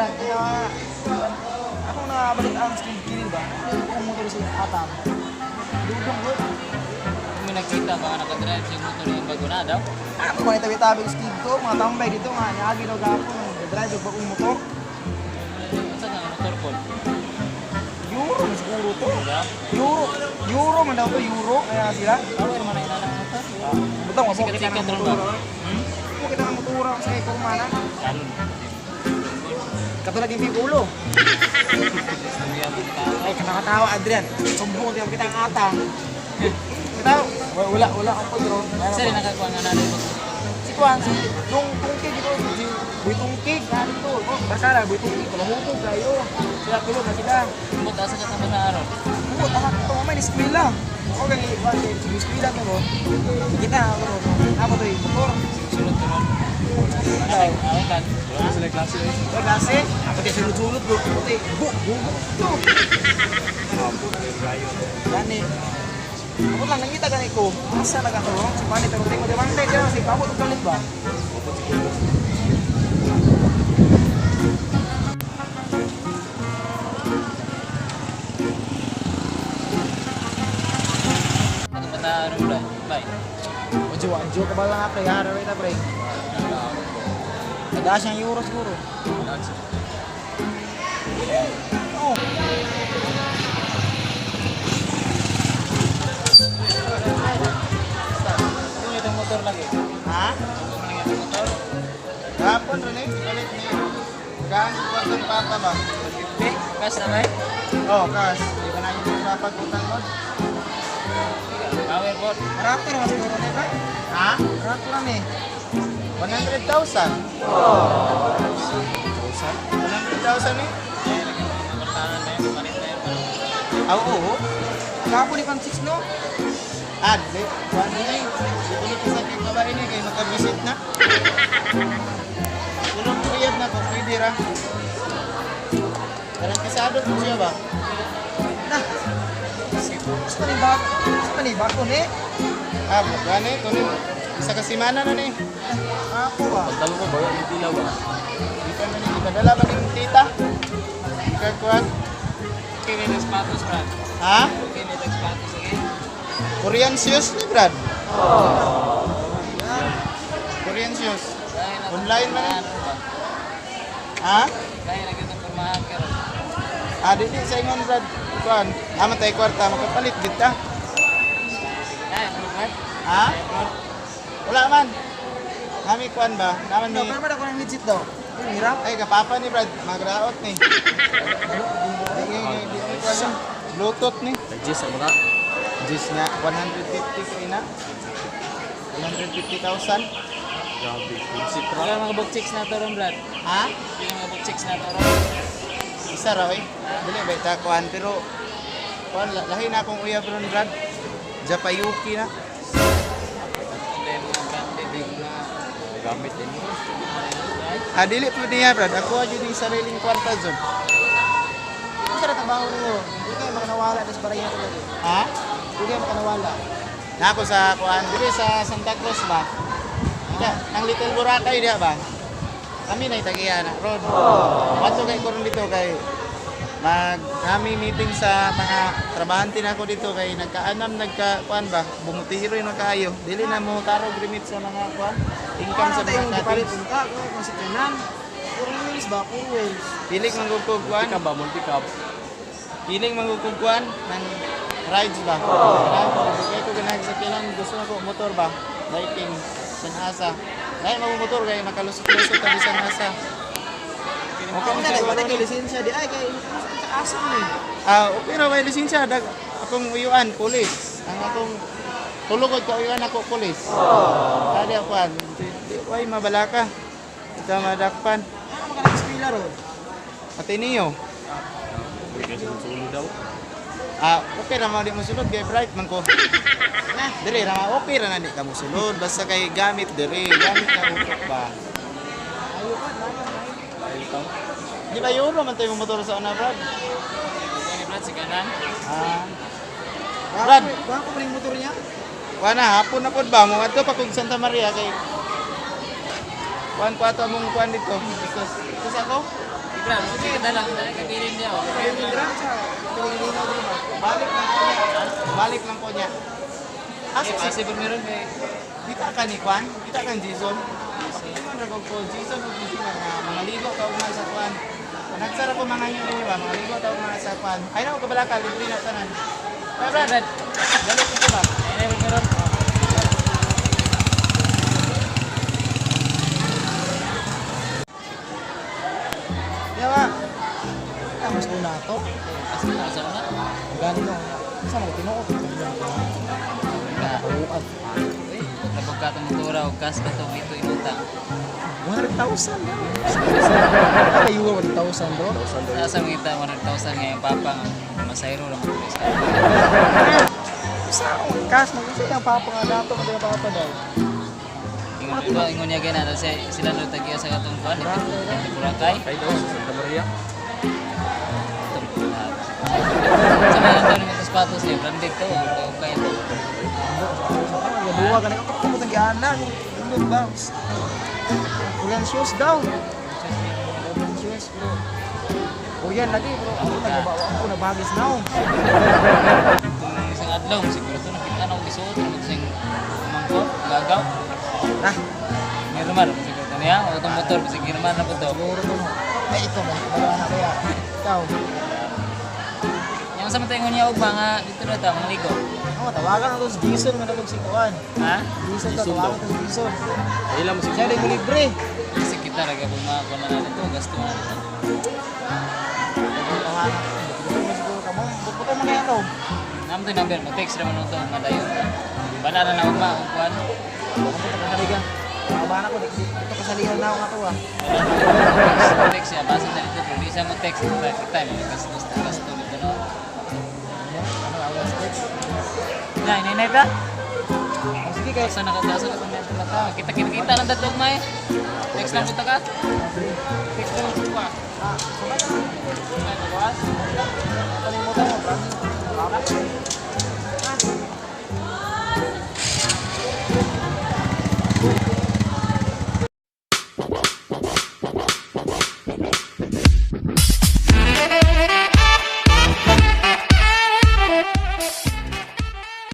Brad, kaya akong nakabalik ang street kini ba? Kung motor sa atam. Dudong ko. Kung may nagkita ba nga nakadrive sa motor yung bago na daw? Ako ba tabi-tabi yung street ko, mga tambay dito nga niagi daw gapon, drive og bagong motor. Unsa nga motor po? Euro man siguro to. Diba? Euro, euro man daw to, euro kaya sila. Power man na inanang motor. Butang wa kita Sikat-sikat ng ron motor. ba? Hmm? Mo kita ng motor sa kay mana. Karon. Katulad yung Pipulo. Ay, nakatawa, Adrian. Sumbong tiyan kita ang atang. Kita, wala, wala akong pag-drone. Sir, nakakuha nga natin. Si Juan, si nung tungkig ito, si Buy Tungkig, na dito. Oh, Barkada, Buy Tungkig, tulahutog kayo. Sila tulog na sila. Kumot asa ka sa mga aron. Bukod, ako ito, mamay, eskwela. Ako gani, Juan, si eskwela to, no. Kita, ako to, ako to, yung motor. Sulod turon. Daw. Away kan. Sila klase eh. Wala klase, ako tayo sulod-sulod, bro. Ako tayo, bu, bu, bu, to. Gani. Ako lang, nangita gani ko. Asa na ka to, si Pani, pero tingko, di ba, hindi, di ba, si Pabot, ang galit ba? Ano ba ta aron bro? Bye. Ojo, anjo ka ba lang pre, ha? Raway na pre. Nagaas siyang euro siguro. Oo. Yung itong motor lagi. Ha? Yung man itong motor. Hapon rin eh, kalit ni. Gaan ko ang papa ba? 50. Cash na bay. Oh, kas. Di ba na yung papagutang ko? Power board. Raptor mas siguro na pre. Ha? Raptor na eh. 100,000. 100,000 eh? Ay, lagi mo kwartahan na yun. Palit na yun. Ah, oo. Kapo ni Francis no? Ah, di. Kuan ni. Di ko sa kay babae ni kay makabisit na. Tulog uyab na ko pwede ra. Garantisado po siya ba? Na. Gusto ni bako. Gusto ni bako ni. Ah, gani kunin. Isa ka semana na ni. Ako ba? Pagtalo ko ba? Yung dilaw ba? Di ka na ni kadala ba ning tita? Ikaw kuan? Okay na yung sapatos, Brad. Ha? Okay na yung sapatos, sige. Korean shoes ni Brad. Korean shoes. Dahil na Online man eh. Ano ba? Ha? Dahil na kita pormahan karon. Ah, dili sa ingon Brad. Kuan, ama tay kwarta makapalit gid ta. Ay, bro, Brad. Ha? Wala man. Nami kuan ba? Naman No, ni pero man ako ng legit daw. Yung hirap. Ay kapapa ni Brad, magraot ni. Di di di di kuan ni. Bluetooth ni. Nag-gis ang mga. Gis na 150 kay na. 150,000. Grabe. Expensive ra. Wala mga book checks na to ron, Brad. Ha? Yung mga book checks na to ron. Isa ra oy. Dili ba ta kuan pero kuan lahi na akong uyab ron Brad. Japayuki na. Problema ng branded yung mga Gamit din mo. Ah, dili po niya Brad. Ako jud yung sariling kwarta zon. Ang sarap trabaho niyo. Hindi kayo makanawala sa baraya talaga. Ha? Hindi kayo makanawala. Na ako sa kuan dili sa Santa Cruz ba? Ika, ang Little Boracay diya ba? Kami na itagiya na road. Wato kay koron dito kay mag nami meeting sa mga trabahante na ako dito kay nagkaanam nagka kuan ba bumutiro yung kaayo dili na mo tarog remit sa mga kuan income sa Ano tayo mga yung gipalit cottage unta? Kung si Kenan. Puro wheels ba? Puro wheels. piling manggugkog kuan Multi-cab ba? Multi-cab. piling manggugkog kuan ng rides ba oh. Kay ko ganag sa kilang gusto na ko motor ba biking san asa lahi mo motor kay makalusot-lusot ta bisan asa. Okay na lang, wala kay lisensya di ay kay sa asa ni. Ah, okay ra may lisensya dag akong uyuan pulis. Ang akong tulugod ka uyuan ako pulis. Oh. Adi ako an. Di, di, way mabalaka. Ikaw madakpan. Ano maka nag-eskwela ron? Ateneo. Uy, kasi sulod daw. Ah, okay ra man di mo sulod kay bright man ko. Na, dire ra ma okay ra na di ka mo sulod basta kay gamit dire, gamit na utok ba. Ayo ka, layo, layo. Layo tao. Di ba euro man tayo motor sa una, Brad? Ni Brad, si Ganan. Ah. Brad. Bako pa rin motor niya. Kuan na hapon na pod ba mo adto pa kog Santa Maria kay kuan ko ato among kuan dito. Gusto ako. Brad, okay ka lang, dali ka bilin niya. Oh. Balik lang po niya. Balik lang po niya. Asa Eh, si possible meron kay Kita ka ni Kwan? Kita ka ni Jason? Ingon ra kog ko Jason ug Regina nga mga ligo ka ugma sa Kwan. Nagsara ko mga inyo ninyo ba? Mga ligo ta ugma sa Kwan. Ay na ko kabala ka libre na tanan. Ay Brad, Brad. dali ko ba? Ay, meron. Di ba? Ah, mas una to. Kasi na sa una. Gani no. Sa mga tinuod. Nakauan. Uy, nabog ka itong motora o gas ka to dito inutang. 100,000 daw. Kayo 1,000 bro. Nasa mga kita 100,000 ngayon papa nga masayro lang mo sa. Sa akong cash mo kasi ang papa nga dato kasi ang papa daw. Ingon ba ingon niya gana kasi sila no tagiya sa katong kuan dito dito Boracay. Kay daw sa Santa Maria. Itong lahat. Sa mga ito ni mga sapatos niya, branded to, o kaya to. Gabuwa ka na ako ko tagiana. Indot ba? Ulan shoes daw. Ulan shoes bro. Uyan lagi bro. Ako nagbawa ako nabagis na. Itong isang adlaw, siguro to nakita na akong isuot, ano ito siyang mangkot, gagaw. Ah, Meron man, siguro to niya, o itong motor, sige naman na po to. siguro to no. Ay ito mo. Wala na kaya. Ikaw. Yung sa mga ingon niya, og mga dito na ta, mga ligo. Oh, tawagan na to si Jason man si Kuan. Ha? Jason to, Jason tawagan to si Jason. Ay lang mo Siya di mo libre. Kasi kita raga po mga kuwan na dito, gasto na dito. Tawagan. Siguro ka mo. Pupunta mo kaya to. Naman to yung number, mag-text naman ito, madayon. Bala na na ugma, kung kuwan. Pupunta ka saligan. Kabahan ako, dito kasalihan na ako nga to ah. Text siya, basta na dito, pero di siya mo text, kita, kita, mga gastos, gasto dito no. Ano, alas text. Na, ininay ta? Oh, sige kay Sa nakatasa ka kung mata. Kita kita kita lang tatlo may. Text lang punta ka. Text lang punta ka. Ah, sabay na. Ay, magawas. Kalimutan mo, bro. Baba.